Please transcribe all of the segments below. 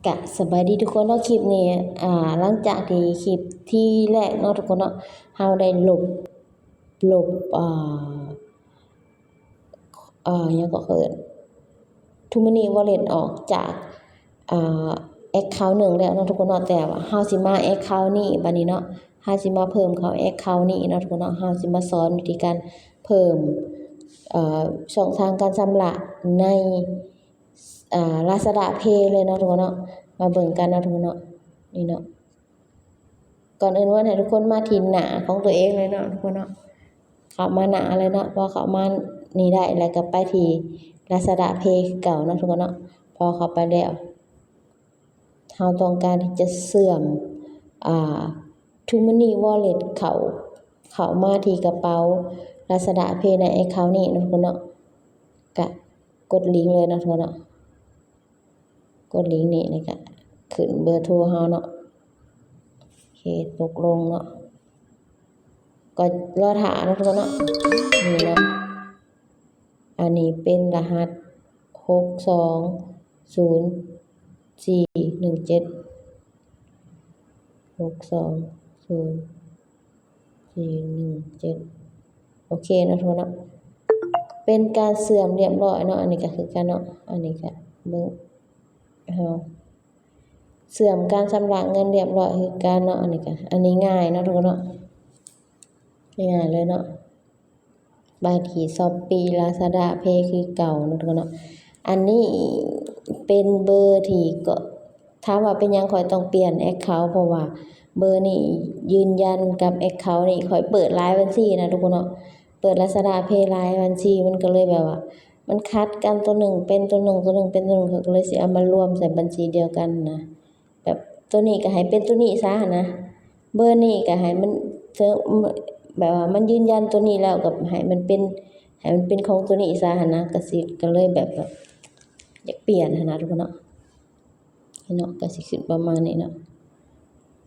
ກະສະບາຍດີທຸກຄົນເນາະ. ຄລິບນີ້ ອ່າ ຫຼັງຈາກທີ່ຄລິບທີແລກເນາະທຸກຄົນເນາະ ເຮົາໄດ້ລົບ ລົບ ອ່າ ອ່າ ຫຍັງກໍເອີ້ນ True Money Wallet ອອກຈາກ ອ່າ account ໜຶ່ງແລ້ວເນາະທຸກຄົນເນາະ. ແຕ່ວ່າເຮົາຊິມາ account ນີ້ບາດນີ້ເນາະ ເຮົາຊິມາເພີ່ມເຂົ້າ account ນີ້ເນາະທຸກຄົນເນາະ. ເຮົາຊິມາສອນວິທີການເພີ່ມ ເອີ ຊ່ອງທາງການຊຳລະໃນ ອ່າ Lazada Pay ເລີຍເນາະທຸກຄົນເນາະ. ມາເບິ່ງກັນເນາະທຸກຄົນເນາະ ນີ້ເນາະ. ກ່ອນອື່ນເວົ້າໃຫ້ທຸກຄົນມາທີ່ໜ້າຂອງຕົວເອງເລີຍເນາະທຸກຄົນເນາະ. ເຂົ້າມາໜ້າເລີຍເນາະ. ພໍເຂົ້າມານີ້ໄດ້ແລ້ວກໍໄປທີ່ Lazada Pay ຄືເກົ່າເນາະທຸກຄົນເນາະ. ພໍເຂົ້າໄປແລ້ວ ເຮົາຕ້ອງການທີ່ຈະເຊື່ອມ ອ່າ True Money Wallet ເຂົ້າ ເຂົ້າມາທີ່ກະເປົາ Lazada Pay ໃນ account ນີ້ເນາະທຸກຄົນເນາະ. ກະກົດລິງເລີຍເນາະທຸກຄົນເນາະ. ກົດລິງນີ້ ແລ້ວກະຂຶ້ນເບີໂທເຮົາເນາະ. ໂອເຄ ຕົກລົງເນາະ. ກໍລໍຖ້າເນາະທຸກຄົນເນາະ. ນີ້ເນາະ. ອັນນີ້ເປັນລະຫັດ ຫົກສອງສູນສີ່ໜຶ່ງເຈັດ ຫົກສອງສູນສີ່ໜຶ່ງເຈັດ. ໂອເຄເນາະທຸກຄົນເນາະ. ເປັນການເຊື່ອມລຽບຮ້ອຍເນາະ. ອັນນີ້ກໍຄືກັນເນາະ. ອັນນີ້ກໍເບິ່ງ ເຮົາເຊື່ອມການຊຳລະເງິນລຽບຮ້ອຍຄືກັນເນາະ. ອັນນີ້ກໍ ອັນນີ້ງ່າຍເນາະທຸກຄົນເນາະ. ງ່າຍໆເລີຍເນາະ. ໄປທີ່ Shopee Lazada Pay ຄືເກົ່າເນາະທຸກຄົນເນາະ. ອັນນີ້ເປັນເບີທີ່ ກໍຖາມວ່າເປັນຫຍັງຂ້ອຍຕ້ອງປ່ຽນ account ເພາະວ່າເບີນີ້ຢືນຢັນກັບ account ນີ້. ຂ້ອຍເປີດຫຼາຍບັນຊີນະທຸກຄົນເນາະ. ເປີດ Lazada Pay ຫຼາຍບັນຊີ ມັນກໍເລີຍແບບວ່າ ມັນຂັດກັນ ຕົວໜຶ່ງເປັນຕົວໜຶ່ງ ຕົວໜຶ່ງເປັນຕົວໜຶ່ງ ຂ້ອຍກໍເລີຍຊິເອົາມາລວມໃສ່ບັນຊີດຽວກັນນະ. ແບບຕົວນີ້ກໍໃຫ້ເປັນຕົວນີ້ຊະຫັ້ນນະ. ເບີນີ້ກໍໃຫ້ມັນ ແບບວ່າມັນຢືນຢັນຕົວນີ້ແລ້ວ ກໍໃຫ້ມັນເປັນ ໃຫ້ມັນເປັນຂອງຕົວນີ້ຊະຫັ້ນນະ. ກໍຊິ ກໍເລີຍແບບວ່າຢາກປ່ຽນຫັ້ນນະທຸກຄົນເນາະ. ນີ້ເນາະ ກໍຊິຂຶ້ນປະມານນີ້ເນາະ.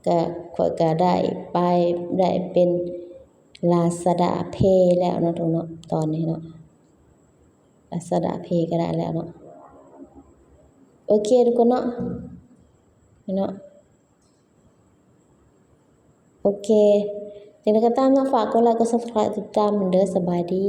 ກໍຂ້ອຍກໍໄດ້ໄປ ໄດ້ເປັນ Lazada Pay ແລ້ວເນາະທຸກຄົນເນາະ. ຕອນນີ້ເນາະ Lazada Pay ກໍໄດ້ແລ້ວເນາະ. ໂອເຄທຸກຄົນເນາະ. ນີ້ເນາະ. ໂອເຄ ຈັ່ງໃດກໍຕາມເນາະ ຝາກກົດໄລກົດ Subscribe ຕິດຕາມເດີ. ສະບາຍດີ.